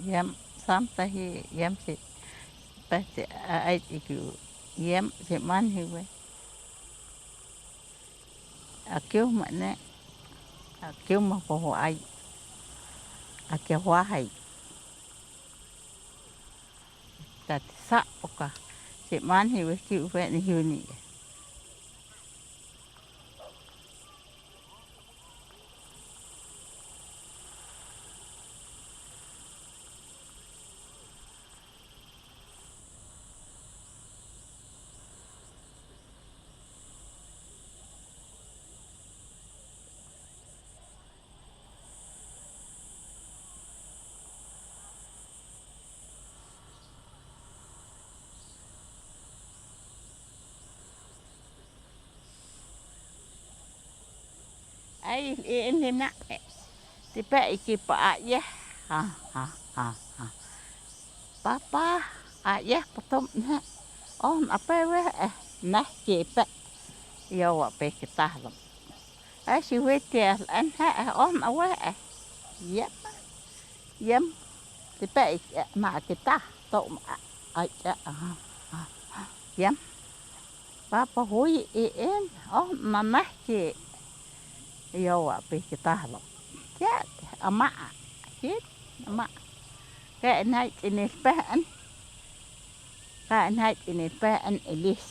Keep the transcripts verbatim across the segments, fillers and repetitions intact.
Yam, sam tahi, yam si, pasti, a, ai, iku, yam si man hiwe. Akiu mane, akiu ma poho ai, akiu wahai. Tati sa oka, si man hiwe kiu we ni hiu ni. Ai, i, i, ni na, eh. Tipe iki pa, ah, ya. Ha, ha, ha, ha. Papa, ah, ya, patom na. Oh, apa we, eh, nah, kipe. Yo, wa pe kita lom. Ai, si we te, an, ha, eh, oh, na we, eh. Yep. Yam. Tipe ik-, eh, ma kita. To, ah, ah, ah, ah, ah. Yam. Papa hui i en. Oh, mamah ki. Yo, wa pe kita lo. Ya, ama. Ki, ama. Ka nai ini pe an. Ka nai ini pe an ilis.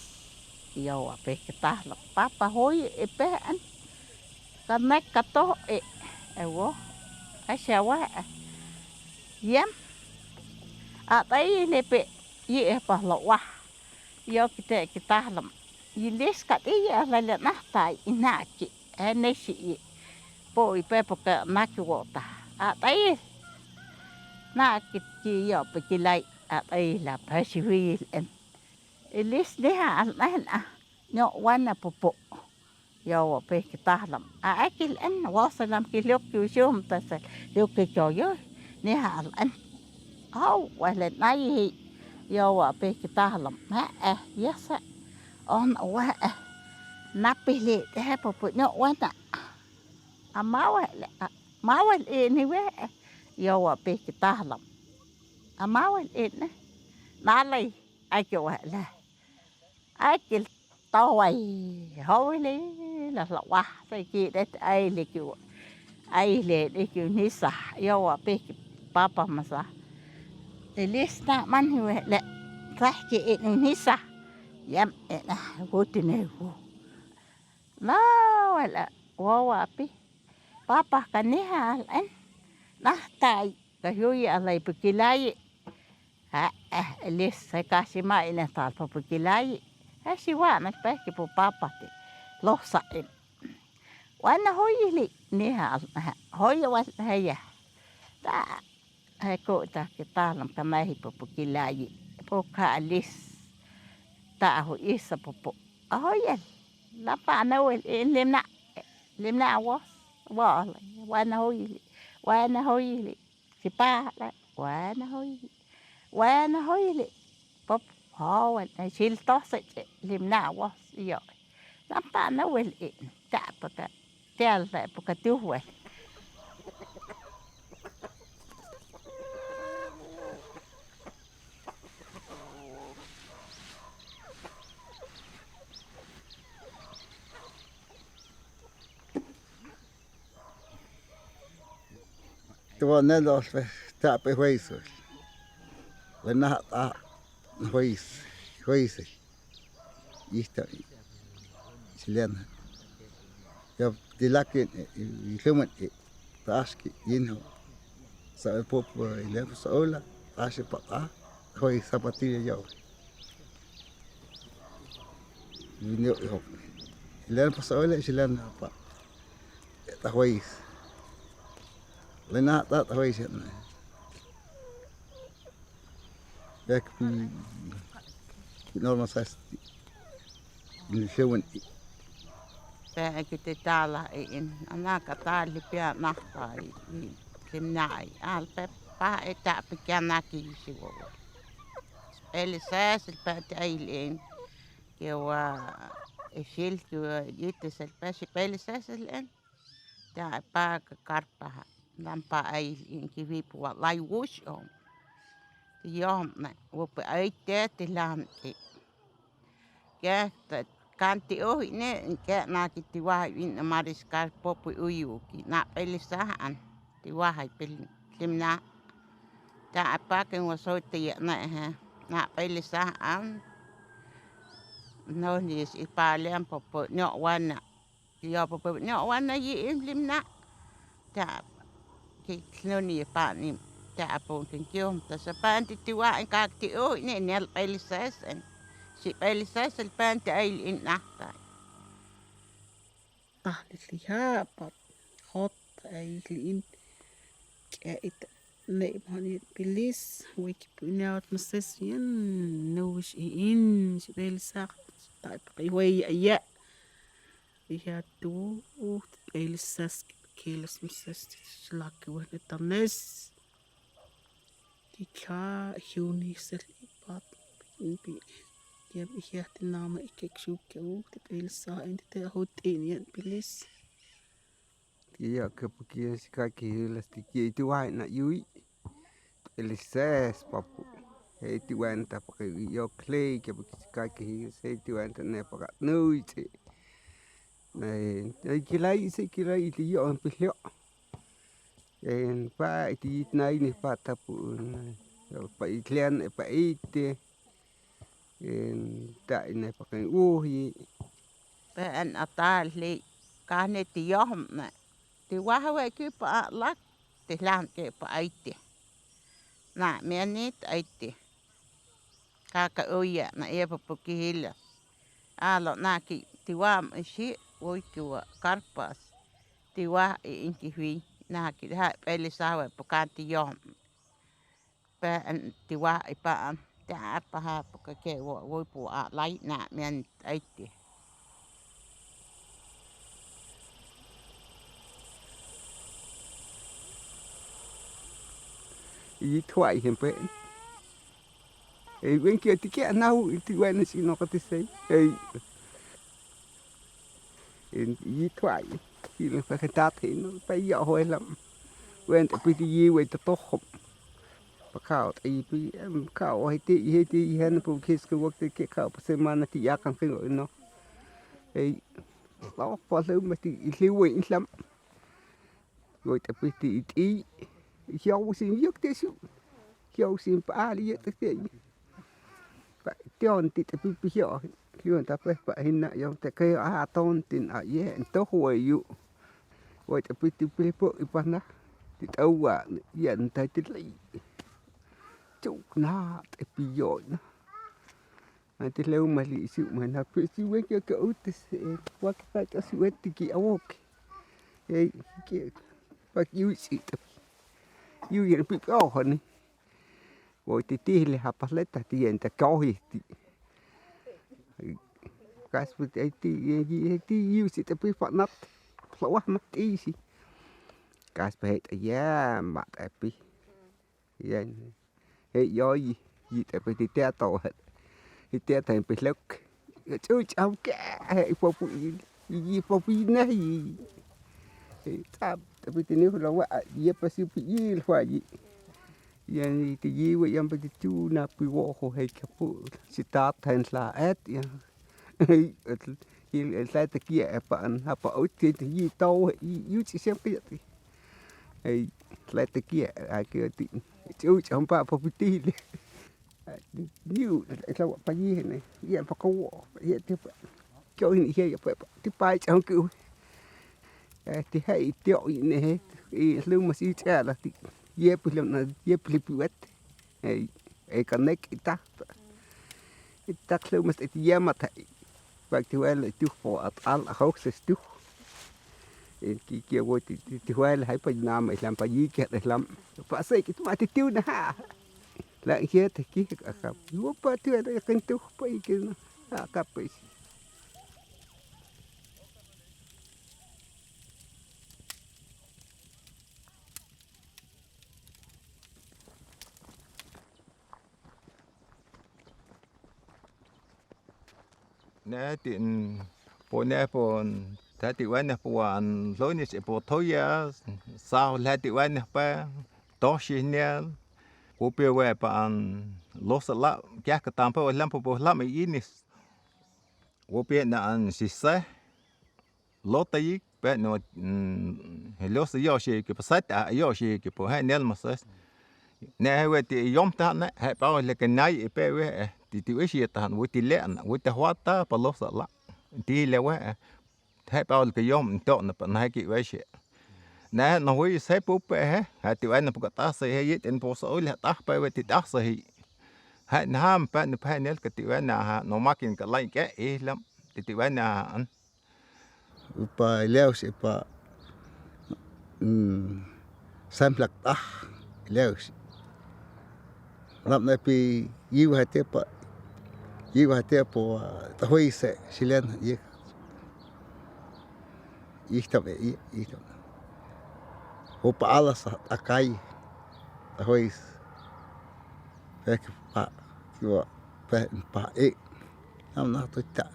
Yo, wa pe kita lo. Papa hui i pe an. Kanek kato e, ewo. Ashawa, eh. Yam. Atai lepe, i e pa lo wah. Yo kite kita lom. Ilis kat i e lele nah tai inaki. E nesi i. Po i pe po ka naki wota. Atai. Naki ki yo pe kilai. Atai la pe si wi en. Ilis ni ha al nah na. Nyo wana popo. Yo, wa pe kita lom. A, akil en, wa salam ki liok ki usium ta sa liok ki kyo yo. Ni ha al en. Au, wa le nai hi. Yo, wa pe kita lom. Ha, eh, ya sa. On, wa, eh. Napi li, eh, pupu, nyo, wa na. A, ma, wa le, a, ma, wa le, ni, we, eh. Yo, wa pe kita lom. A, ma, wa le, ne. Na, lai, ai, ki, wa, le. Ai, ki, tawai, hawile, la, la, wah, sai ki, det, ai, le, ki, ai, le, le, ki, nisa, yo, wa, pe, ki, papa, masa. Ilis na, man, hi, we, le, sai ki, i, nisa. Yam, e, na, wo, ti, ne, wo. Na, wa, la, wa, wa, pe. Papa, ka, ni, ha, al, en. Na, tai, ka, yu, ya, lai, pe, ki, lai. Ha, eh, ilis, sai kasi ma ina tal pa pukilai. Ha, si wa na pe ki pu papa ti. Lo sa in. Wa na hoi li ni ha, ha, hoi wa ha ya. Ta, ha ko ta ki ta lam ka mai hi pa pukilai. Po ka ilis. Ta ho isa po po. A hoi el. La pa na wel in lim na. Lim na wa. Wa, wa na hoi li. Wa na hoi li. Sipa la, wa na hoi. Wa na hoi li. Pop, ho, wa na sil to se che, lim na wa, yo. Lam pa na wel i, ta pa ka, tel ta pa ka tu wel. Tuvo ne los pe, ta pe hueso. Wena ta hues, huesi. Ista, chilena. Ya dilakin, ilumen, taski, yinho. Sa popo, ilen sa ola, tashi pa ta, hues, zapatillo yo. Vino ihok. Ilan pa sa ole silan apa. Ta huais. Lena ta ta huais na. Bek pi normal size. Ni sewen. Pe ki te tala e in. Ana ka tali pia na pa i. Limna i. Al pe pa e ta pe kia na ki si wo. Eli ses el pe te ai len. Kiwa isil kiwa yitis el pesi peli sesel en. Ta pa ka karpa ha. Lampa ai inki vi pua lai wush om. Yom na, wo pe ai te te lam te. Ke, te, kan te o hine, ke na ki te wa in maris kar po pu uyu ki. Na pe le sa an. Te wa hai pe lim na. Ta apa ke wo so te ya na he. Na pe le sa an. No ni si pa le an po po nyo wa na. Yo, pa pa nyo wan na yi im lim na. Ta ki tlo ni pa ni. Ta apun kin kyo. Ta sa pan ti ti wa en kak ti o ne ne al pelises en. Si pelises el pan ti ai in na ta. Ta li li ha pa. Hot ai li in. Ke it ne mani pilis. Wiki punya ot meses yen. No wish in. Si pelisak. Ta pa kai wai ya. Iha tu, uh, elisas, keles misas, laki wah de tanes. Kika, hiuni sel ipat, impi. Iha, iha ti nama ikek shuke, uh, ti elisa, enti te ahut ini, pilis. Iya, ke peki sika ke hilas tiki itu wai na yui. Elises papu. Hei ti wan ta pakai yo clay ke peki sika ke hilas hei ti wan ta ne pakai nui ti. Nai, nai kilai se kilai ti yo an pilio. En pa ti nai ni pa tapu. Nai. Yo pa iklian pa ite. En ta ina pakai uhi. Pe en atal li kane ti yohom na. Ti wahawe ki pa lak ti lan ke pa aite. Na meni aite. Kaka uya na ia pa puki hila. Alo na ki ti wam isi ui ki wa karpas. Ti wa i inki hui na ki ha peli sawe pukan ti yohom. Pe an ti wa i pa an. Ti apa ha pa ka ke wa woi pu a lai na mian ai ti. I tuai hempe. Ei wen ki ti ke anau ti wa na si no ka ti sei. Ei. En i tuai. Ki le pa ka ta te no pa ya hoi lam. Wen te pi ti i wei te to hop. Pa kao te i pi em kao hei te i hei te i hen pu kis ke wak te ke kao pa se mana ti ya kan ke no. Ei. Lao pa le ma ti i le wei lam. Woi te pi ti i ti. Hiau sin yok te su. Hiau sin pa ali yok te te. Pa tion ti te pi pi hio. Hio ta pe pa hina yong te ke a ton tin a ye en to hoi yu. Woi te pi ti pi po i pa na. Ti tau wa ya en ta ti lai. Chuk na te pi yo na. An ti leu ma li su ma na pi su we ke ke u te se. Wa ke pa ke su we ti ki a wo ke. Ei ke pa ki u si te. Yu ye pi o ni. Woi ti ti le ha pa le ta ti yen ta ko hi ti. Kas pu ti ti ye ye ti yu si te pi pa nat. Plo wa ma ti si. Kas pa he ta ya ma ta pi. Ye. He yo yi. Yi te pi ti te to. Ti te ta pi lok. Chu chau ke. He po pu yi. Yi po pu yi na yi. He ta ta pi ti ni lo wa. Ye pa si pi yi lo wa yi. Yan i te yi we yan pa ti tu na pi wo ho hei ka pu si ta ten la et ya. Hei et hil et la te ki e pa an ha pa o ti te yi to hei yu ti sem ki ti. Hei la te ki e a ki ti. Chu cham pa pa pi ti le. Niu la wa pa yi ne. Ya pa ko wo. Ya te pa. Kyo in ihe ya pa pa. Ti pai chang ku. Eh, ti hai ti o in he. I lu ma si cha la ti. Ye pi lem na, ye pi pi wet. Eh, eh, ka nek ita. Ita lu ma si ti ya ma ta. Bak ti wel tu po at al a hok ses tu. Eh, ki ki wo ti, ti, ti wel hai pa na ma lam pa yi ke lam. Pa se ki tu ma ti tu na ha. La ihe te ki ka ka. Wo pa tu ada kan tu pa i ke na. Ha ka pa i. Ne tin po ne pon Tati wana puan lonis ipo toya, sao lati wana pa, toshi nial, upi we pa an losa la, kya ka tampa lampu po lam inis. Upi na an sisa, lota yik, pa no, mm, losa yoshi ki pasat, a yoshi ki po, ha, nial masas. Na he we ti yom ta na, he pa le ke nai ipe we, eh, ti ti wishi ta han, we ti le an, we ti hwata, pa losa la. Ti le we, eh. He pa ol ke yom ntok na pa na he ki wai she. Na no hui se pu pe he. Ha ti wai na pa ka ta se he yit en po so ul ha ta pa we ti ta se he. Ha na ham pa na pa nel ka ti wai na ha no makin ka lai ke e lam. Ti ti wai na an. Upa leo se pa. Hmm. Sam plak ta. Leo se. Lap na pi yiu hate pa, yiu hate po, ah, ta hui se, silen, ye. Ih tam e, ih, ih tam. Ho pa ala sa, akai, ta hui se. Pe ke pa, kiwa, pe pa e. Nam na to ta.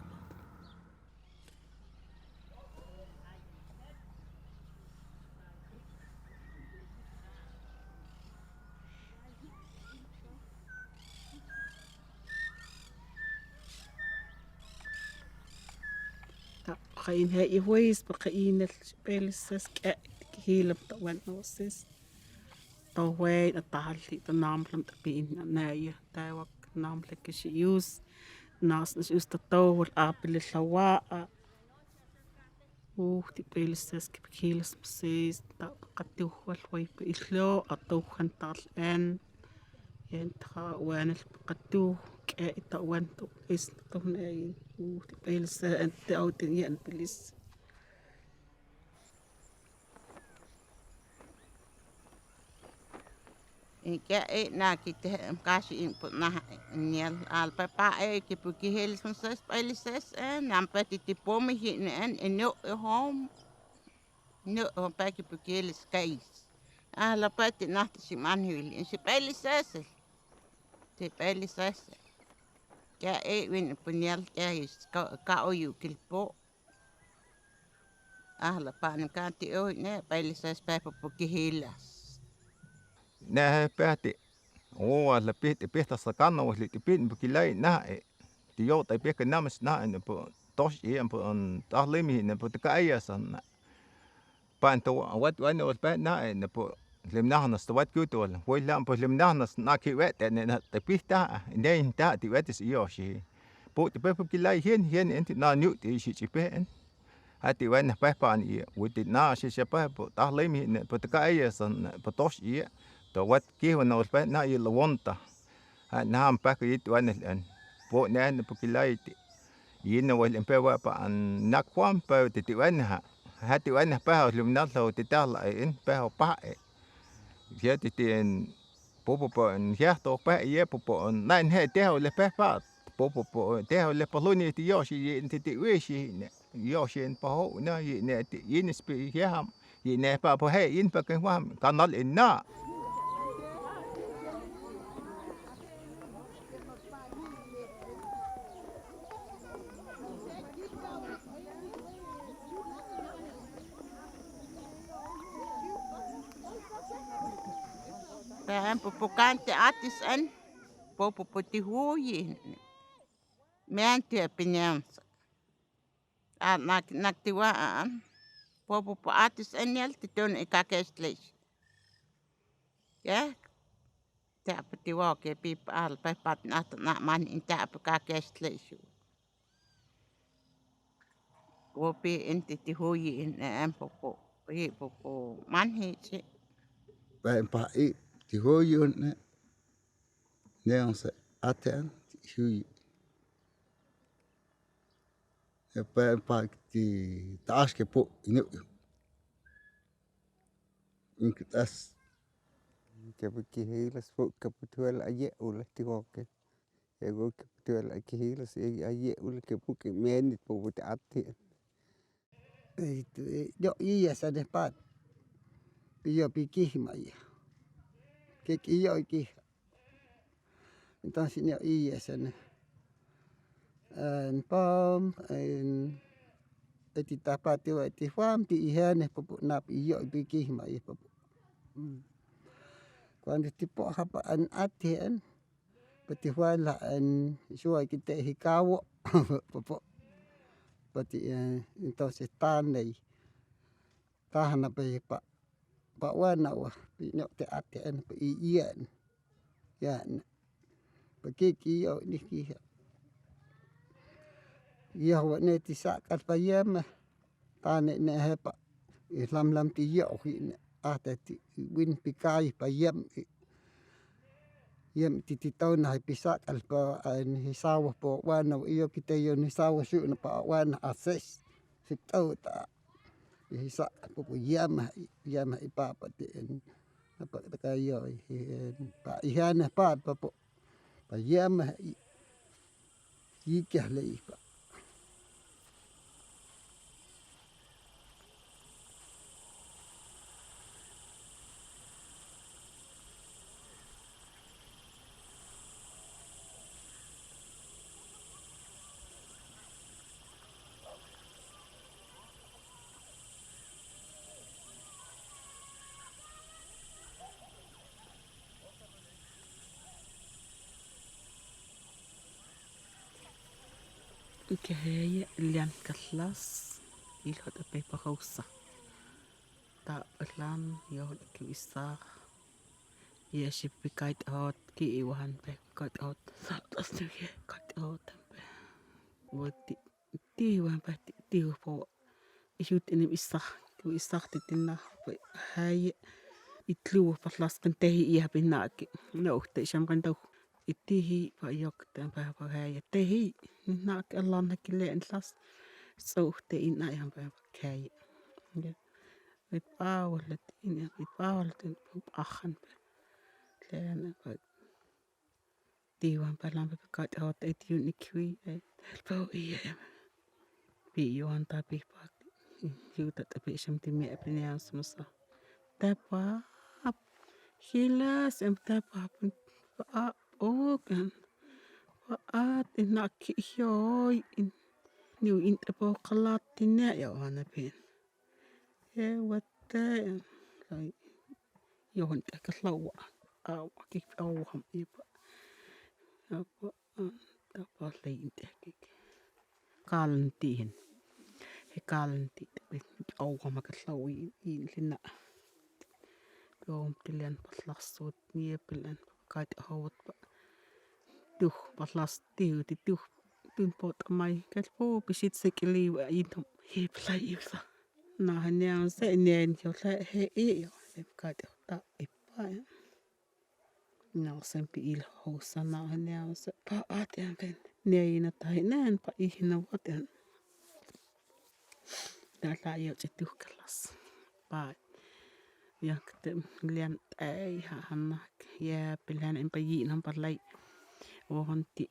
Kain he i huis pa kain el pelisas ke hilam ta wan osis. Tawhei na tahalli ta namlam ta pin na ya tawak namle ke si yus. Nas nas yus ta tawal apil lawa a. Uh, ti pelisas ke pekilas meses ta katu wal wai pe islo atau hantal en. Yen ta wan el katu ke ta wan tu is tu ne. Uh, ti pelisas en te au tin yen pelis. Ike e na kite kasi in put na nial al pa pa e ki pu ki hel sun ses pa ili ses e nam pa ti ti po mi hi ne en e no e hom. No hom pa ki pu ki hel skais. Ala pa ti na ti si man hi li si pa ili ses. Ti pa ili ses. Ke e win pu nial ke is ka ka o yu kil po. Ah, la pa ni ka ti o ne pa ili ses pa pu ki hilas. Ne he pe ti. O, la pe ti pe ta sakana o li ti pe pu ki lai na e. Ti yo ta pe ke namas na e pu tos e pu an ta le mi ne pu ti ka ai san na. Pan to wat wan o pe na e ne pu lim na na sto wat ku to. Woi lam pu lim na na na ki wet ne na ti pe ta. Ne ta ti wet is yo shi. Pu ti pe pu ki lai hien hien en ti na nyu ti shi ti pe en. Ha ti wan na pa pa ni, wi ti na shi shi pa po ta le mi ne po ta ka ai san po tos i. To wat ki wan na pa na i la won ta. Ha na pa ka i ti wan en. Po ne ne po ki lai ti. I na wa len pe wa pa an na kwam pa ti ti wan ha. Ha ti wan na pa ha lum na lo ti ta la en pa ha pa e. Sia ti ti en po po po en sia to pa ye po po en na en he te ho le pa pa. Po po po te ho le po lo ni ti yo shi ye ti ti wi shi ne. Yo shin pa ho na yi ne ti yin spi hi ham. Yi ne pa po he yin pa ke ham kanal in na. Pe en pupukan ti atis en. Pupupu ti hu yi. Men ti pinens. A nak nak tiwa an. Pupu pu atis enial ti tun i kakes tlis. Ya. Ta pu tiwa ke pi pa al pe pat na ta na man in ta pu kakes tlis. Wo pi in ti ti hu yi in em pupu. Yi pupu man hi si. Pe pa i ti hu yi ne. Ne on se ate an ti hu yi. E pa pa ti ta aske po inu. Inkitas. Ke pu ki hilas po ke pu tuel aye ula ti woke. E go ke pu tuel ki hilas e aye ula ke pu ke menit po pu ti ate. E tu e yo iya sa de pat. Iyo pi ki ma iya. Ke ki iyo ki. Entonces ni iya sana. En pam en Iti tapa tiwa iti huam ti ihe ne pupu nap iyo biki ma i pupu. Hmm. Kuan ti tipu hapa an ati en. Pati huai la an suai kite hikawo. Pupu. Pati, eh, entonces tanai. Tahana pe pa. Pa wana wa. Pino te ate an pa i ian. Ya na. Paki ki yo ni ki. Ya wa ne ti sakal pa yam. Tane ne he pa. I lam lam ti yo hi ne. Ate ti win pikai pa yam. Yam ti ti tau na pi sakal pa an hi sawa po wana iyo kite yo ni sawa su na pa wana ases. Si tau ta. Isa pupu yama, yama i papa ti en. Apa kata kayo i en. Pa ihana pa pupu. Pa yama i. Ika le i pa. Ike hei lian kalas ilot ape pa hausa. Ta pelan yo ki isa. Ia si pikai tahot ki iwahan pe pikai tahot. Sa tas tu ye kai tahot pe. Wati ti wan pa ti ti po. Isu ti ni isa. Ki isa ti ti na pe. Hai itlu pa las kan te hi ia pe na ki. No te sam kan tau. Iti hi pa yok te pa pa hai te hi. Ni na ki alam na ki le en las. So te ina yang pa pa kai. Mit pa wala ti ni mit pa wala ti pa ahan pe. Tlen pa. Tiwan palam pe kat hot e tiun ikui e. Telpo iya. Pi yuan tapi pak. Yu ta tapi sam ti me pe niang semasa. Tapa. Hilas em tapa pun. Pa o kan. Pa at ina ki hioi in. Niu in tepo kalat tine ya wana pin. He wate. Lai. Yohon te ka hlawa. Awa ki awa ham ipa. Apa, apa lai inte ki. Kalan ti hin. He kalan ti. Awa ma ka hlawa in lina. Yom tilian pa lasot ni pilian pa kat hawat pa. Tuh pa las ti ti tuh. Tun po tamai. Kat po pisit sekili wa intom. He plai iusa. Na hanyang se nien yo le he i yo. Em ka de ta ipa ya. Na sen pi il hosa na hanyang se pa at ya pen. Ne ina ta nen pa i na wat ya. Da la yo ce tu kelas. Pa. Ya kete lian ai ha hana. Ya pilihan em pa i na pa lai. Wo hon ti.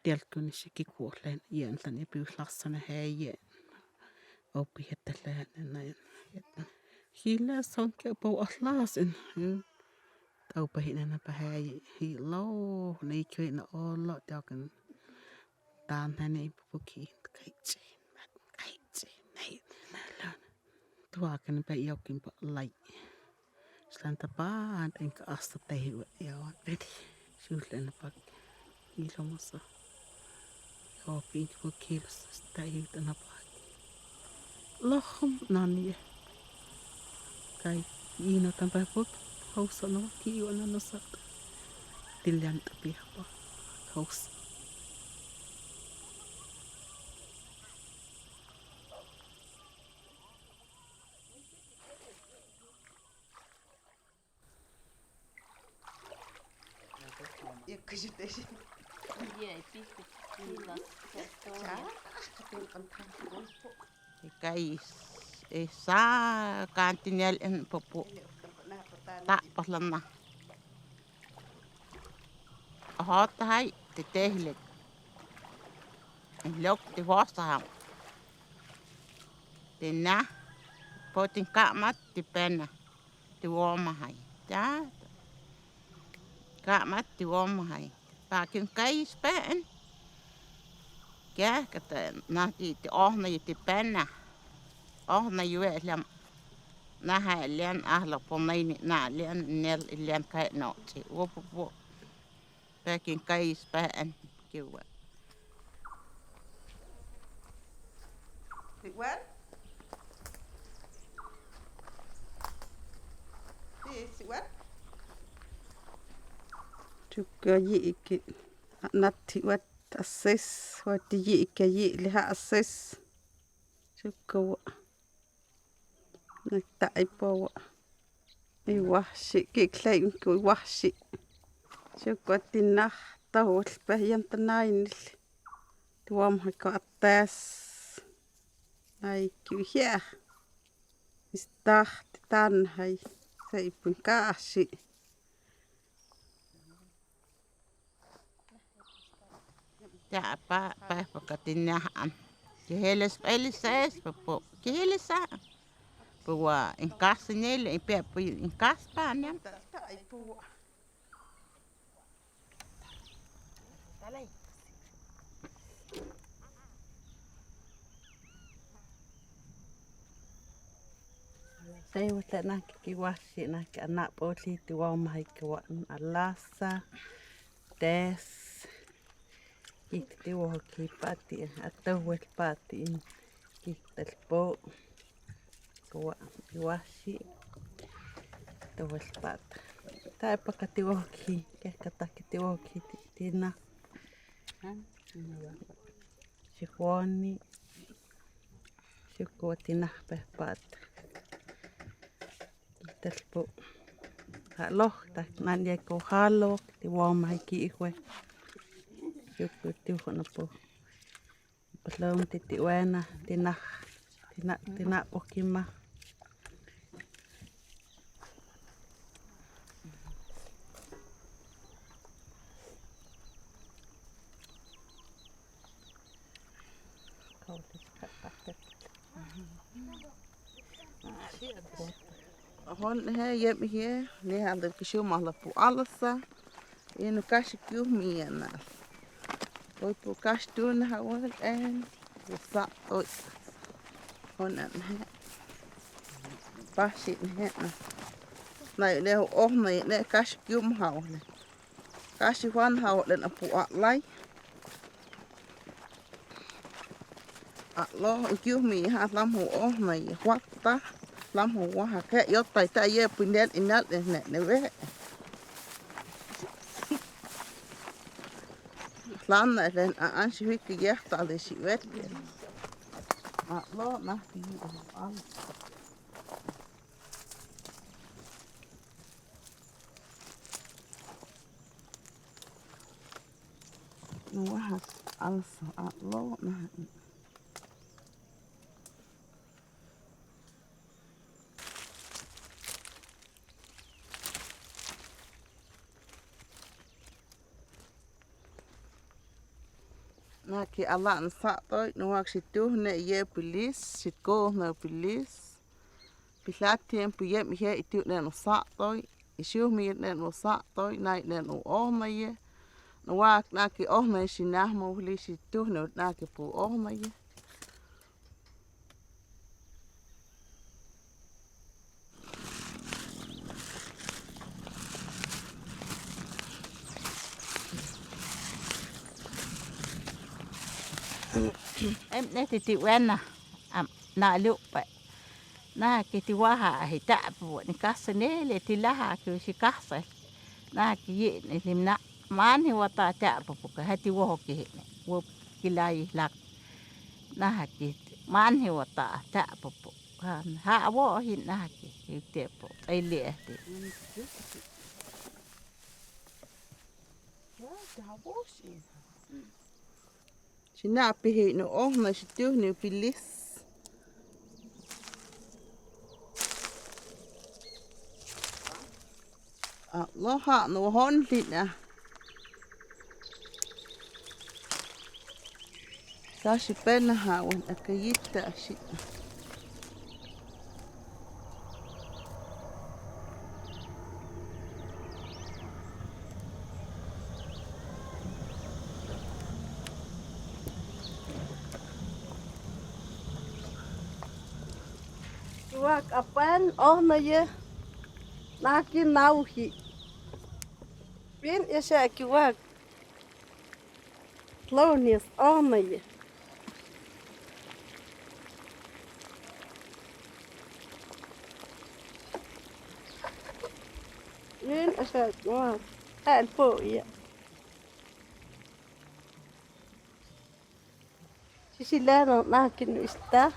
Tial kuni siki kuoh len ian tan ipi lasana hei ye. Opi heta len na. Hila son ke po ahlas en. Tau pa hina na pa hei. Hilo na ikwe na olo tiakan. Tan hane ipu puki. Kaichi. Kaichi. Nai. Nalon. Tua kan pa yokin pa lai. Slan tapa, tengka asta tehi wa ya wa tedi. Sulan pak. Ilo masa. Yo pink ko kilo tehi tana pak. Lohom nani ya. Kai ina tampa put. Hausa no ki wa nana sa. Tilian tapi apa. Hausa. Ikai is-, isa kantinel en pupu. Ta pahlana. Hot hai, tete hilik. Lok ti hosa ham. Tina, poting kamat ti pena. Ti woma hai. Ta. Kamat ti woma hai. Pakin kai spen. Kya kata na ti ti oh na ti pena. Oh na yue liam. Na ha lian ah lo ponai ni na lian nel lian kai no ti wo pu pu. Peking kai is pa an kiwa. Ti wan? Ti, ti wan? Chuka yi iki. Nat ti wat asis. Wat yi iki yi liha asis. Chuka wa. Nak ta ipo wa. I wahshi ki klai ko wahshi. Chuka tinah ta wal pa yan tanai nil. Tuam hai ko atas. Nai ki hia. Istah titan hai. Sa ipun ka ashi. Ya pa pa pa katinah an. Kiheles pa elis es pa po. Kiheles a. Pua ingkas nele, impia pu ingkas pa nem. Tei wata na ki wasi na ki anak poli ti wa mai ki wa alasa. Tes. Ki ti wa ki pati, atau wet pati. Ki telpo. Ko wa, ki wasi. Atau wet pat. Ta pa ka ti wa ki, ke kata ki ti wa ki ti, tina. Sikoni. Siko tina pe pat. Telpo. Halo, ta nan ye ko halo, ti wa mai ki ikwe. Siko ti ko na po. Belum titi wena, tina, tina, tina pokima. Hon he yem he ne hal de kishu mala pu alasa. Inu kashi kiu mi ana. Oi pu kashi tu na hawal en. Sa oi. Hon an he. Pashi ne na. Na ne oh na ne kashi kiu ma hawal. Kashi wan hawal na pu alai. Alo, kiu mi ha lam ho oh na ye huat ta. Lam ho wa ha ke yo tai ta ye pindel inal ne ne we. Lam na len a an shi wi ki ye ta le shi wet. Alo na ki al. Nuaha alsa alo na. Na ki ala na sa toi nuak situ ne ye pilis, sitko na pilis. Pilat tiem piem ihe itu ne no sa toi. Isu mi ne no sa toi, nai ne no oh na ye. No wak na ki oh na ye sinah mo hli situ no na ki pu oh na ye. Em ne titi wena. Am na lu pe. Na ki ti waha hi ta pu ni kasa ne le ti laha ki si kasa. Na ki ye ni lim na man hi wata ta pu pu ka ha ti wo ki hi ni. Wo ki lai lak. Na ki man hi wata ta pu pu. Ha, ha wo hi na ki hi te pu. Ai le te. Sina pihi no oh na situ ni pilis. Aloha no hon lina. Kasi pena hawan akayita si. Wak apan oh na ye. Naki nau hi. Pin ya sha ki wak. Lo ni oh na ye. Pin ya sha ki wak. Kan po ya. Sisila no na kinu ista.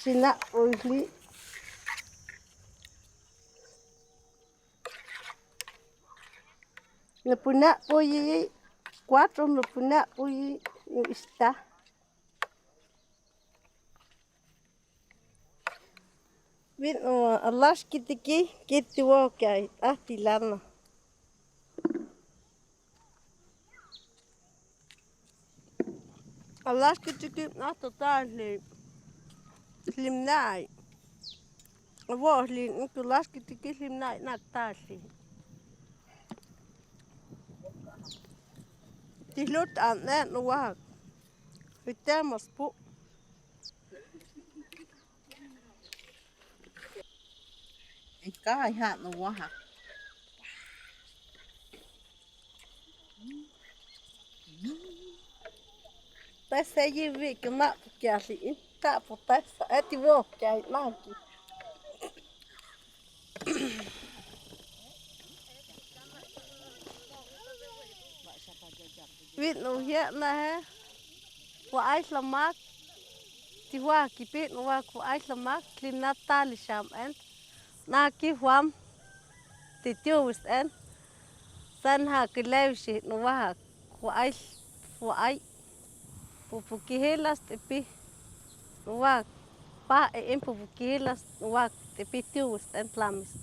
Sina uli. Na puna po yi. Cuatro na puna po yi. No ista. Win, uh, alas kitiki, kiti wo kai, ah, tilana. Alas kitiki, ah, total, li, limnai. Wo, li, alas kitiki, limnai, na, tali. Tilut, ah, ne, no, wak. Ite, mas, pu. Ika iha no waha. Tasa yi wi kema pu kia li in ta pu tasa eti wo kia na ki. Wit no hiak na he. Wa ai lamak. Ti wa ki pit no wa ku ai lamak. Klim na ta li sham en. Na ki huam. Ti tiu wis en. San ha ki lai shi no wa ha. Ku ai. Ku ai. Pu pu ki he las ti pi. No wa. Pa e en pu pu ki he las no wa. Ti pi tiu wis en lamis.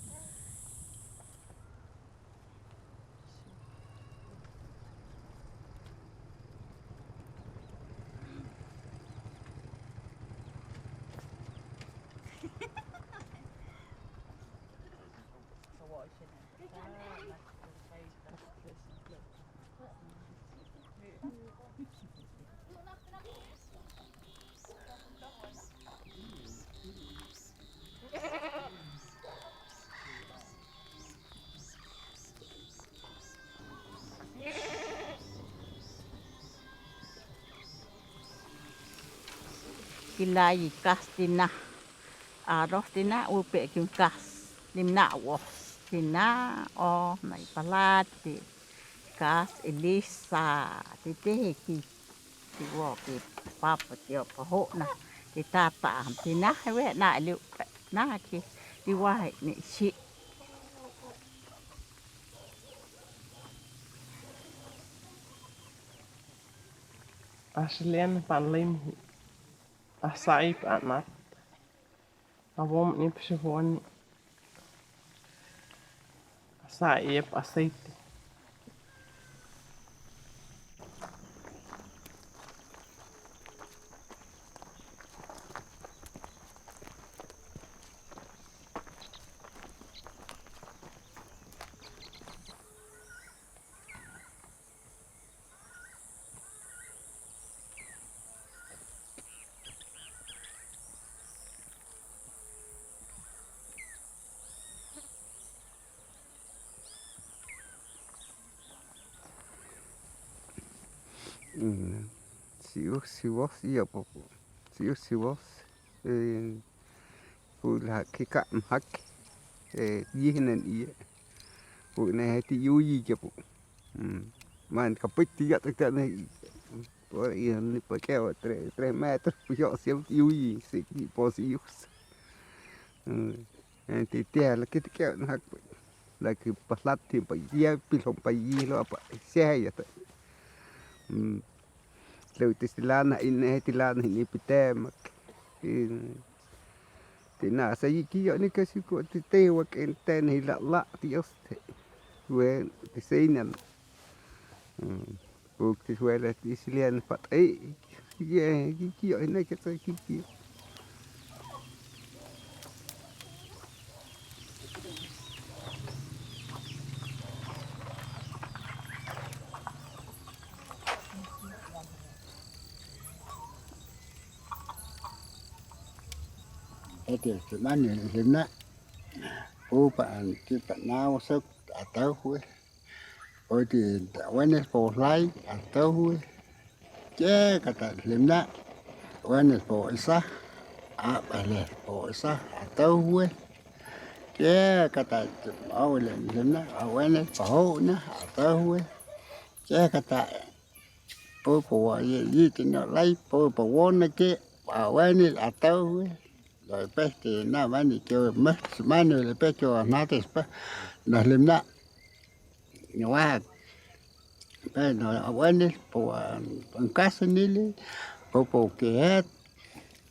Kilai kas tina. Aroh tina upe kim kas. Limna wos tina o nai palati. Kas ilisa titihiki. Ti wo ki papa ti o paho na. Ti tata am tina we na liu na ki. Ti wahai ni si. Aslian palim. Asai panat. Awom ni psihon. Asai ep aceite. Mm. Siu, siu, siu, popo. Siu, siu, eh, Pula kika mahak. Eh, yihnen iya. Pu ne heti yuyi ke pu. Hmm. Man kapit tiga tak tak ne. Pu iya ni pakai wa tre, tre meter. Pu yo siap yuyi. Siki pos yus. Hmm. Eh, ti tia laki tiga mahak. Laki palat ti pa iya pilom pa yi lo apa. Seha ya ta. Hmm. Lo ti silana ine, ti lana ine pitemak. In, ti na sa yi kiyo ni kasi ko ti te wa kenten hi la la ti os te. Wen ti seinan. Hmm. Buk ti wela ti silian pat. Eh, ye, ki kiyo ine ke sa ki kiyo. Ate, te mani limna. Upa anti pa nau sok atau hue. Oti awareness po lai atau hue. Ke kata limna. Awareness po isa. Apa le po isa atau hue. Ke kata awale limna. Awareness po na atau hue. Ke kata Popo wa ye, ye tino lai, popo wona ke, wa wani atau, eh. Lo pe te na wani ke, mas mani le pe ke wa na te spa, na lim na. Ni wa, pe no wani, po wa, pangkas ni le, popo ke het,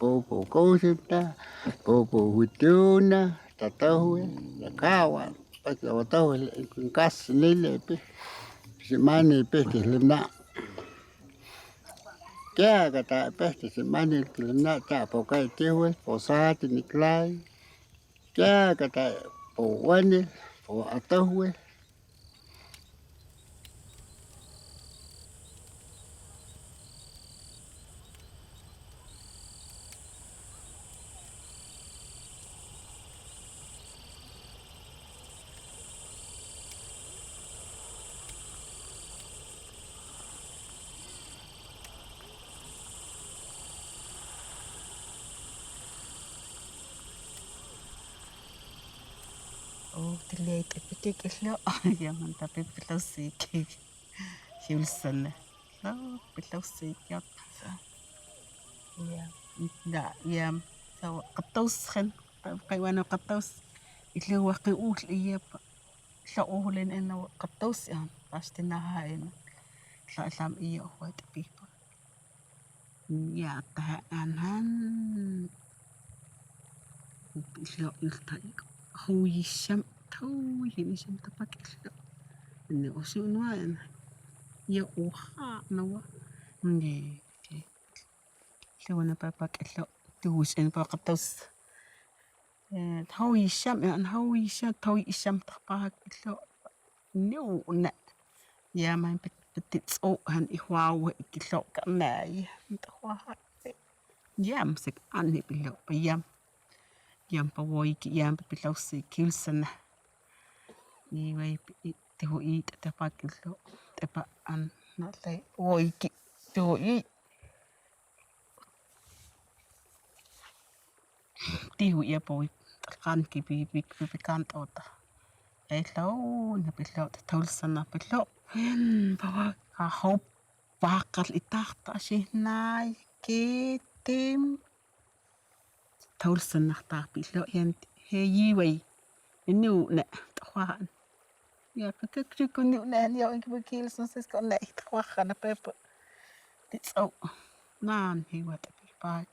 Popo kosipna, popo hutuna, tatahue, lakawa, pas lawatahue, kas nile pe, simani pe kilimna. Kya kata pe, simani kilimna, ta pokai tihue, posati niklai. Kya kata po wani, po atahue, Oh, tiliai te piti kilo. Ya, mantap, piti kilo siki. Hiul sana. Lo, piti kilo siki. Ya, da, ya. Tawa katos kan. Tawa kai wana katos. Ilo wakin ul iya pa. Lo uhulen ena katos ya. Pasti naha ena. Lo lam iya uhuat pipa. Ya, tahan han. Ilo, ilo, tahan. Hui sham, hui sham tapak ilo. Ini usu nuan. Ya, uha, nawa. Nge, oke. Ilo, na papak ilo. Tu, sen pa katos. Eh, thawi isham, eh, an thawi isham, thawi isham tapak ilo. Niu na. Ya, mai pet-, petit so han ihwa wa ikilo ka na ya. Tahwa ha. Yam sek an ni pilo pa yam. Yam pa woi ki yam pa pilo si kil sana. Ni wai pi-, i-, tihu i te pa kilo. Te pa an na lai woi ki tihu i. Tihu ia poi kan ki pi, pi, pi, pi kan tota. Ai lo na pilo, ta tol sana pilo. Bawa ka hop bakal itak ta si nai kitim. Tol sana ta pilo yan he yi wai. Inu na ta hwan. Ya, ka, ka, ka, ka, ni, ne, ni, ya, ki, ki, ki, so, so, ko, ne, it, wa, ka, na, pe, pe. Ti, so. Nan, hi, wa, te, pe, pak.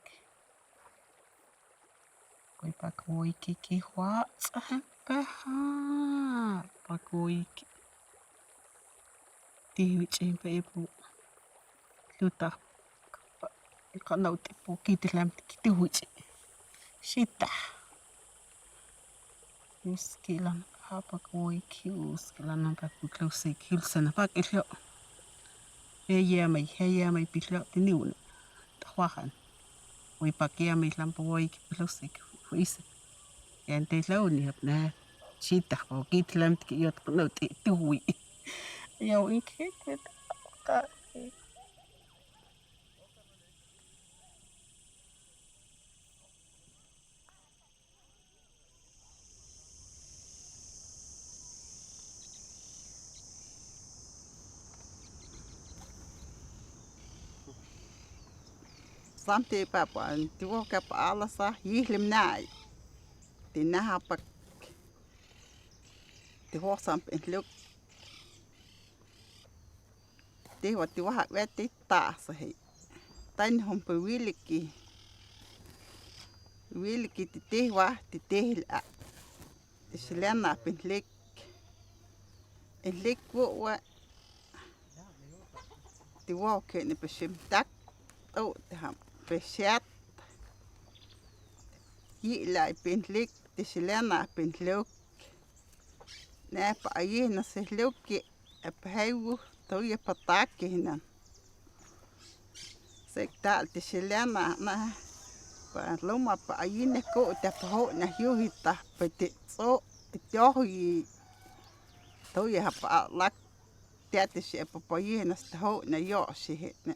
Koi, pak, woi, ki, ki, wa, sa, ha, pe, ha. Pak, woi, ki. Ti, wi, chi, pe, e, pu. Luta. Ka, na, uti, pu, ki, ti, lam, ki, ti, wi, chi. Sita. Uskilan apa koi ki uskilan apa ku klo se kil sana pa kilo. He ya mai, he ya mai pilo tiniu na. Tahwahan. Oi pa ya mai lam pa woi ki klo se ki uis. Yan te lo ni hap na. Sita ko ki tilam ki yot kuno ti tuwi. Yo in ki ki ka. Sam te pa pa, ti wo ka pa ala sa, yi lim nai. Ti na ha pa, ti wo sam pe luk. Te wa ti wa ha we ti ta sa he. Tan hom pe wiliki. Wiliki ti te wa ti te la. Ti silena pe lik. E lik wo wa. Ti wa ke ne pe sim tak. O te ham pe siat. Yi la pe lik ti silena pe luk. Ne pa ayi na se luk ke. Ephewu, tau ye patake hinan. Sekta te silena na. Paloma pa ayine ko te paho na hiu hita pete so tiohi toya pa alak tiate si pa paye na staho na yo si he ne.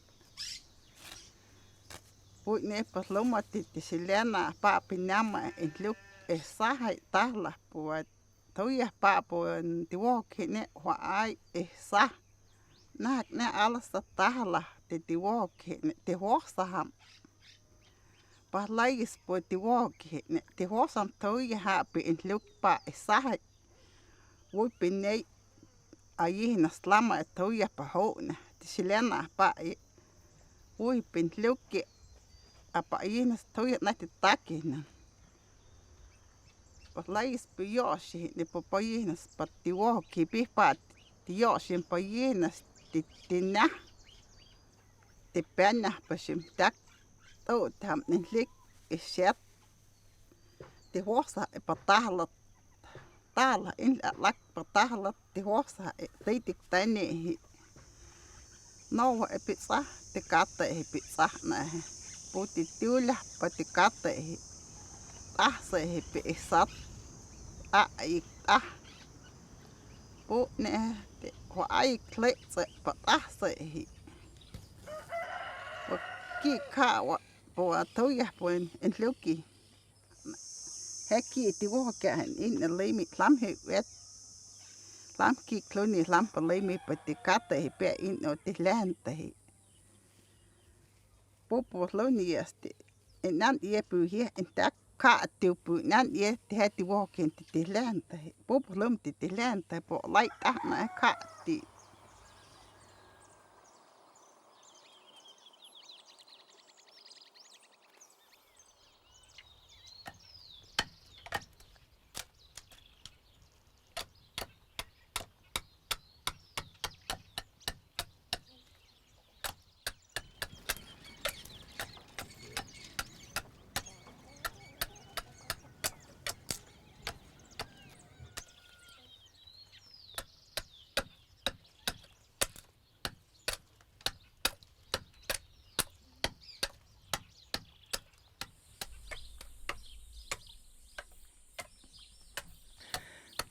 Put ne paloma te te silena pa pinama en luk e sahai tala puat. Toya pa pun tiwo kene wa ai e sa. Nak ne ala sa tala te tiwo kene te wo sa ham. Palais po tiwo kene te wo sam toya ha pe en luk pa e sahai. Wui pinei ayi na slama e toya pa ho na te silena pa e. Wui pin luk ke apa ayi na toya na te take na. Palais pe yo si ne po paye na pa tiwo ke pe pa ti yo si paye na ti ti na. Te pena pa sim tak to tam ne lik e set. Te hosa e patahla tala in alak patahla te hosa e teitik tane hi. No e pizza te kata e pizza na he. Puti tiula pa te kata e. Ah se he pe e sat. A ik ah. Pu ne te ho ai kle se pa ah se he. Wa ki ka wa po a toya po en luki. Heki tiwo ke han in a lemi lam he wet. Lam ki kloni lam pa lemi pa te kata he pe in o te lenta he. Popo loni este. En nan ie pu he en tak ka tiu pu nan ie te he tiwo ke te te lenta he. Popo lom te te lenta he po lai ta na ka ti.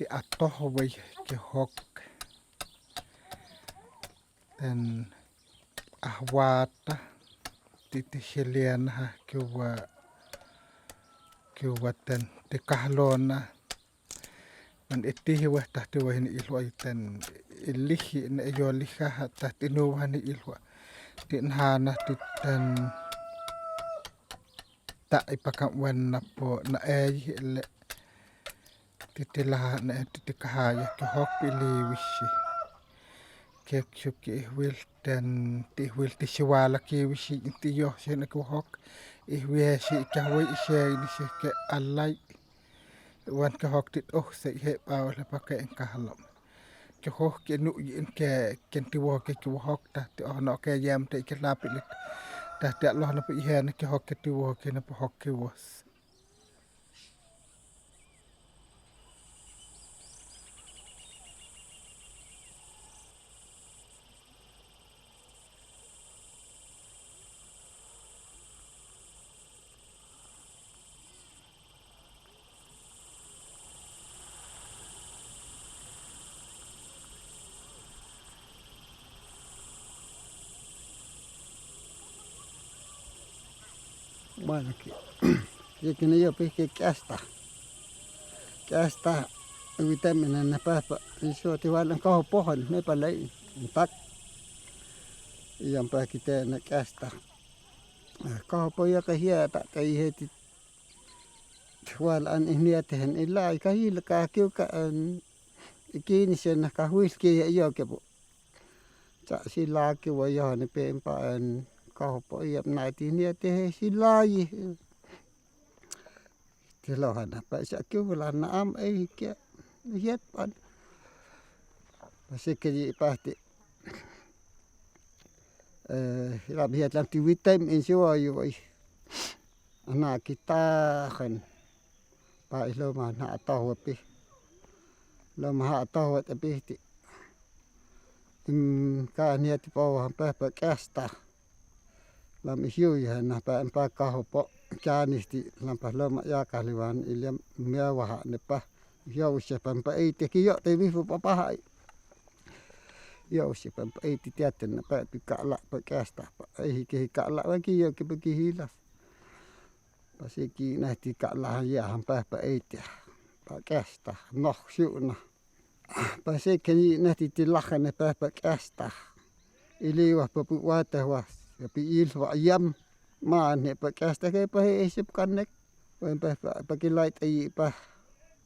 Te atoh wei ke hok. Ten ahwata. Te te helian ha ke wa ke wa ten te kahlona. Man iti hi wah tah ti wah ni ilwa iten ilihi na iyo liha ha tah ti nu wah ni ilwa. Ti nhana ti ten ta ipakam wan na po na e yi le. Ti ti laha na e ti ti kahaya ke hok pili wisi. Ke suk ke ihwil ten ti ihwil ti siwala ke wisi ti yo si na ke hok. Ihwi si kahwai isi ini si ke alai. Wan ke hok tit oh se he pa wala pa ke en ka halom. Ke hok ke nu yin ke ken ti wo ke ke hok ta te oh no ke yam te ke lapi lit. Ta te Allah na pa ihe na ke hok ke ti wo ke na pa hok ke wos. Bueno, ke, ke kini yo pi ke kasta. Kasta, witamina na pa pa. Iso ti walang ko pohon, me pa lai, tak. Iyam pa kita na kasta. Ko po ya ka hia ta ka ihe ti. Wal an ini ate hen ila ka hi la ka kiu ka an. Iki ni sen na ka huis ke ya yo ke po. Ca sila ke wa yo ni pe pa an ka po ya na ti ni ate he sila yi. Ti lo hana pa sa ke wa la na am e ke. Yet pan. Pa se ke yi pa ti. Eh, lam hiat lam ti witem in si wa yu wa i. Ana kita kan. Pa ilo ma na to wa pi. Lo ma ha to wa tapi ti. Im ka ni ti pa wa pa pa kasta. Lam hiu ya na pa pa ka ho po. kiani ti lampa loma ya kaliwan iliam mewa ha nepa. Yo usia pampa ei te ki yo te bi pu papa hai. Yo usia pampa ei ti tia ten pa pi kala pa kasta pa. Ei ki kala wa ki yo ki pa ki hilas. Pasi ki na ti kala ya hampa pa ei te. Pa kasta noh su na. Pasi kini na ti ti lah ne pa pa kasta. Ili wa pa pu wa ta wa. Pi il wa yam. Ma ne pa kasta ke pa he isip kanek. Wen pa, pa, pa kilai ta i pa.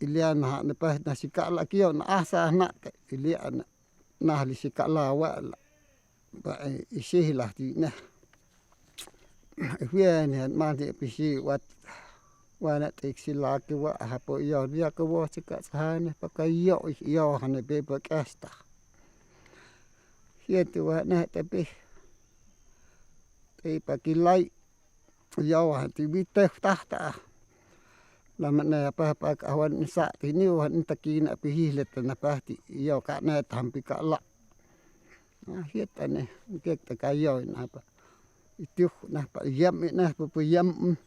Ilian ha ne pa na si kala ki yo na asa na te. Ilian na li si kala wa la. Ba, eh, isi lah ti na. Hwia ni han man ti pisi wat. Wa na te si la ki wa ha po yo bia ko wo si ka sa ne pa ka yo, yo ha ne pe pa kasta. Hwia ti wa na te pe. Te pa kilai. Yo ha ti bi te ta ta. Lam ne pa pa ka wan sa ti ni wan ta ki na pi hi le ta na pa ti. Yo ka na tam pi kala. Na hiat ane, hiat ta kayo na pa. Itu na pa yam na pa pa yam.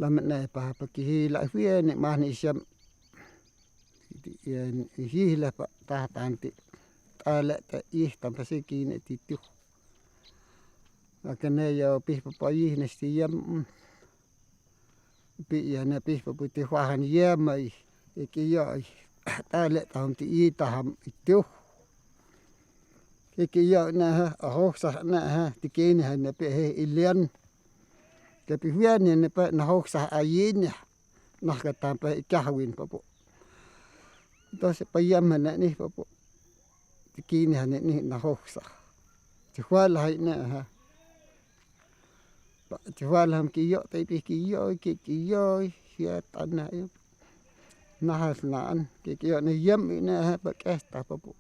Lam ne pa pa ki hi la hwia ne ma ne siam. Hi la pa ta tan ti. Ta le ta i tam pa si ki ne ti tu. Akene yo pi pa pa i ne si yam. Pi ya ne pi pa pu ti hua han ye mai. Ki yo. Ta le ta ham ti i ta ham itu. Ki yo na ha, a ho sa na ha, ti ki ni ha ne pe he ilian. Ke pi hua ne ne pe na ho sa a yi ne. Na ka tam pe i ka win pa pu. To se pa yam ha ne ni pa pu. Ti ki ni ha ne ni na ho sa. Ti hua la hai ne ha. Pa, ti hua lam ki yo, te pi ki yo, ki, ki yo, hia tana yo. Na has na an, ki, ki yo, na yam i na ha, pa kesta pa pu.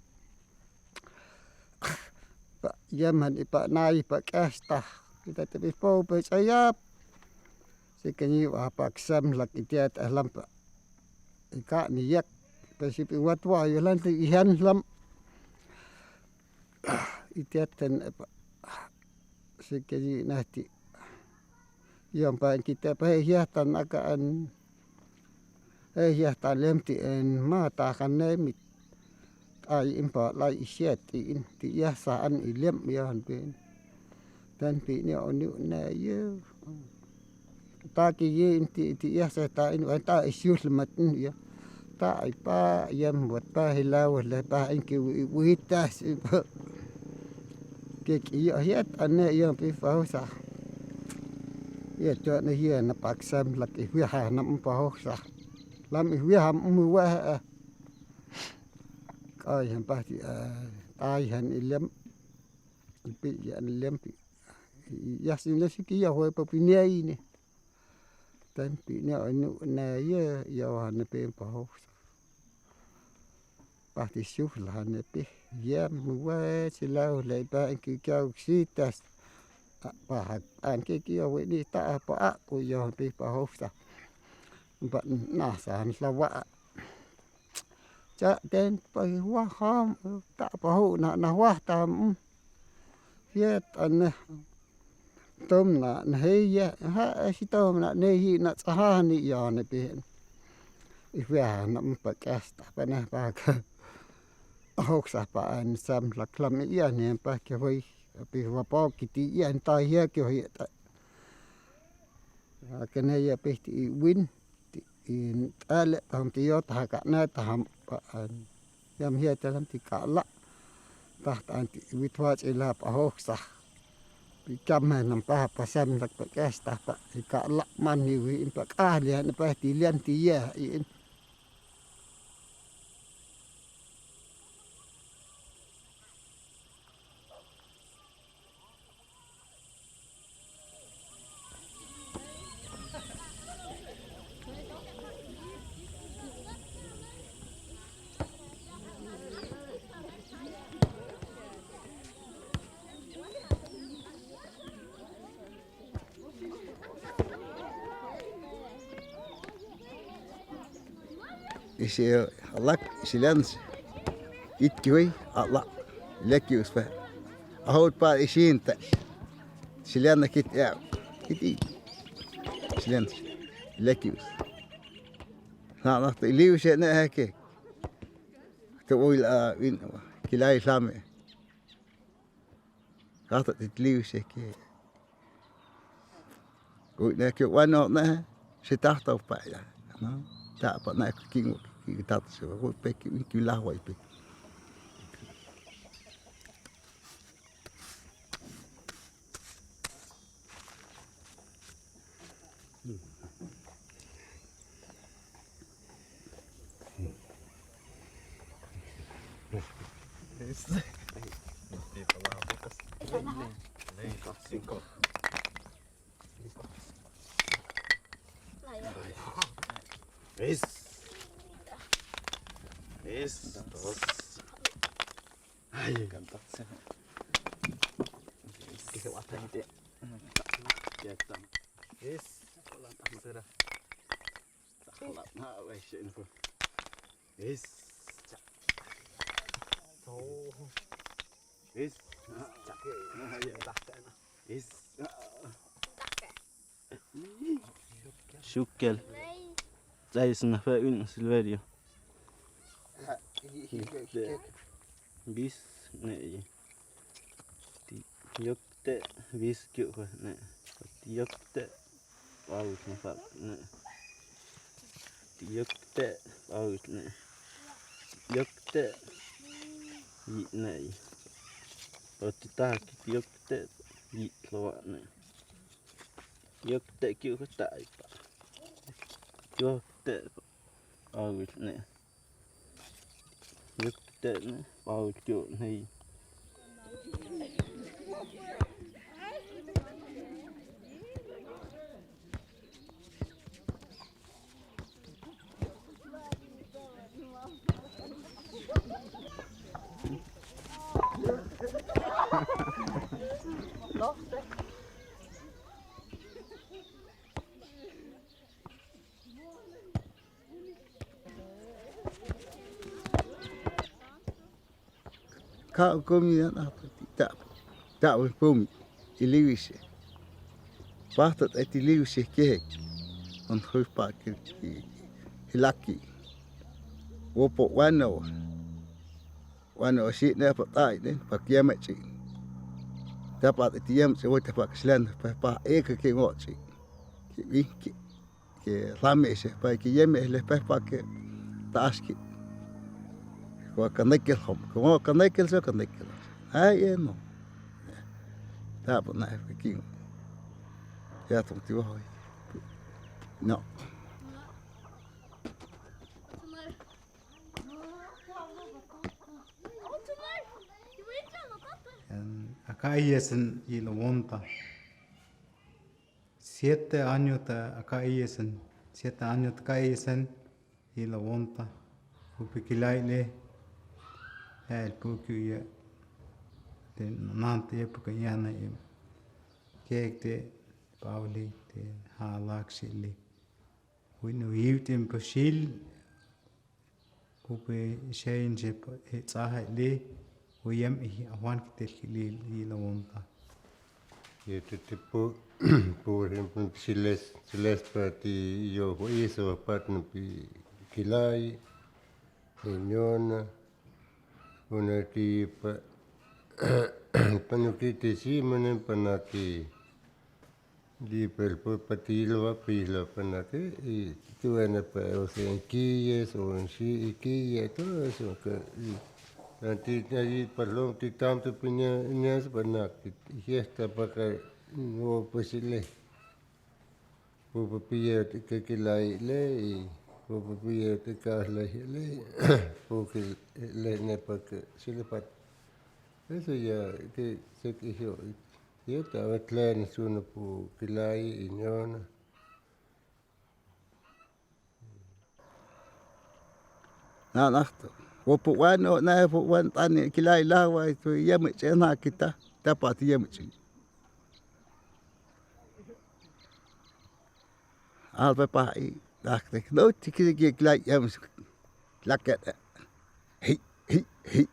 Pa yam han i pa na i pa kesta. Kita te pi po, pa sayap. Si ka ni wa pa ksam lak i tia ta lam pa. I ka ni yak, pa si pi wat wa yo lan te i han lam. I tia ten, eh, pa. Si ke ji na ti. Yom pa kita pa he hia tan aka an. He hia tan lem ti en ma ta kan ne mit. Ai im pa lai i siat i in ti ya sa an i lem ya han pen. Tan pi ni o ni na ye. Ta ki ye in ti, ti ya sa ta in wa ta i siu lemat in ya. Ta ai pa yam buat pa hila wala pa in ki wi, wi ta si pa. Ke ki yo hiat ane yo pi pa ho sa. Ye to ne hia na pak sam lak i wi ha nam pa ho sa. Lam i wi ha mu wa ha. Kai han pa ti, eh, tai han i lem. Pi ya ni lem pi. Ya si ne si ki ya ho pa pi ne i ne. Tan pi ne o nu na ye, ya wa ne pe pa ho. Pa ti su la ne pe. Ye mu wa si la le pa ki ka u si tas. A, pa ha, an ke ki o we ni ta pa a ko ya pe pa ho sa. Pa na sa han sa wa. Cha den pa wa ham ta pa ho na na wa ta. Hiat ane. Tom na, na he ya, ha, si tom na, ne hi na, sa ha ni ya ne pe. I hua na, mm, pa kasta pa na pa ka. Ahok sa pa an sam la klam ya ne pa ke hoi. Pi hua pa ki ti ya ta ya ke hoi ta. Ke ne ya pe ti i win. Ti in ta le tam ti yo ta ka na ta ham pa an. Yam hia ta lam ti ka la. Ta ta an ti wi thua ti la pa hok sa. Pi kam ha nam pa pa sam lak pa kasta pa ti ka la man ni wi in pa ka lian pa ti lian ti ya i in. Isi alak, isi lian, it kiwi, alak, lek ki uspa. Ahut pa isin ta. Isi lian na kit ya, kit i. Silen. Lekius. Na, na, te iliu se ne heke. Te oil, ah, in, kilai lame. Kata te iliu se ke. Ui, ne ke wano ne. Se ta ta pa ya. No. Ta pa na ke king, king ta ta se. Ui, pe ki, ki la wa pe. Tres. Tres, dos. Ay, cantarse. Que se va a tener. Ya está. Es. Será. Sakala na, wai, siya na po. Is. Cha. Oh. Is. Cha. Is. Shukel. Dai sna fa un Silverio. Bis ne. Ti yok te bis kyo ko ne. Ti yok te. Paus na fak ne. Ti yok te paus ne. Yok te yi ne. Oti ta ki ti yok te yi tloa ne. Yok te kyo ko ta ai pa. Yok te paus ne. Yok te ne paus kyo ne. Ka komi na ta ta ta komi iliwise. Pata ta iliwise ke. On hui pa ke hilaki. Wopo wano. Wano si ne pa ta ne pa kiame chi. Ta pa ta tiam chi wo ta pa kislan pa pa e ke ke ngo chi. Ki wi ki. Ke lame se pa ke yeme le pa pa ke tas ki. Ko ka nekel hom. Ko ka nekel so ka nekel. Ai e no. Ta pa na ke ki. Ya tong ti wa hoi. No. En, aka iesen i lo wonta. Siete año ta aka iesen, siete año ta aka iesen, i la wonta. Upi kilai le, el puku ia, te nante ia puka iana ia. Kek te, pauli te, halak sili. Winu iu te imposil, Upe shain je pa, e, tsaha le, uyam i, awan kitel ki le, i la wonta. Ye te tipo, por ejemplo, si les, si les pa ti yo, ho iso, pa ti pi kilai, e, nyona, una ti pa, pa no ki te si, manen pa na ki, Di pel po patilo va pilo panake i tuena pa o se en kiye so en si i kiye todo eso que i anti allí palom ti tanto piña ñas panake i fiesta pa ka no pues le po pa pie te ke kilai le i po pa pie te ka le le po ke le ne pa ke si le pa eso ya que se que yo Yo ta awe tlen suna pu kilai i nyona. Na, na, to. Wo pu wan, o, na, pu wan tani kilai la, wa, tu, ya me chena kita. Tapa ti ya me chena. Al pe pa i, dak, tek, no, tiki, tiki, kilai, ya me, laket. Hi, hi, hi.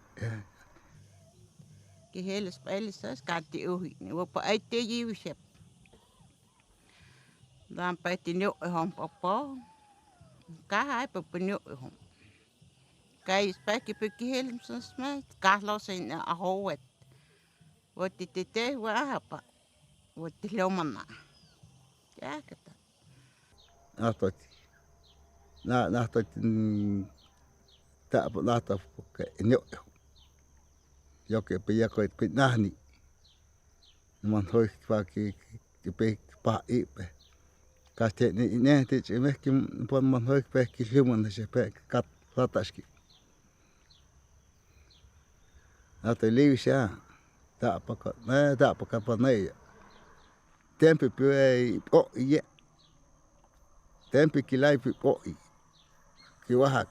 Ki heles peles sas kati uhi ni wo pa ai te yi wisep. Lampai tinio ihom popo. Kahai popo nio ihom. Kai spai ki piki hilim sens mai. Kahlo sen ahowet. Wati tete wa apa. Wati lomana. Ya kata. Nahtoti. Na, nahtoti, mm, ta apa nahta poke inio. Yoke pe yako pe nahni. Naman hoi pa ki, ki, ki pe pa i pe. Kaste ni ine te chime ki pon man hoi pe ki luman se pe kat rataski. Ate liu sia. Ta apa ka, ne, ta apa ka pa ne. Tempe pe o ye. Tempe kilai pe o i. Ki wahak.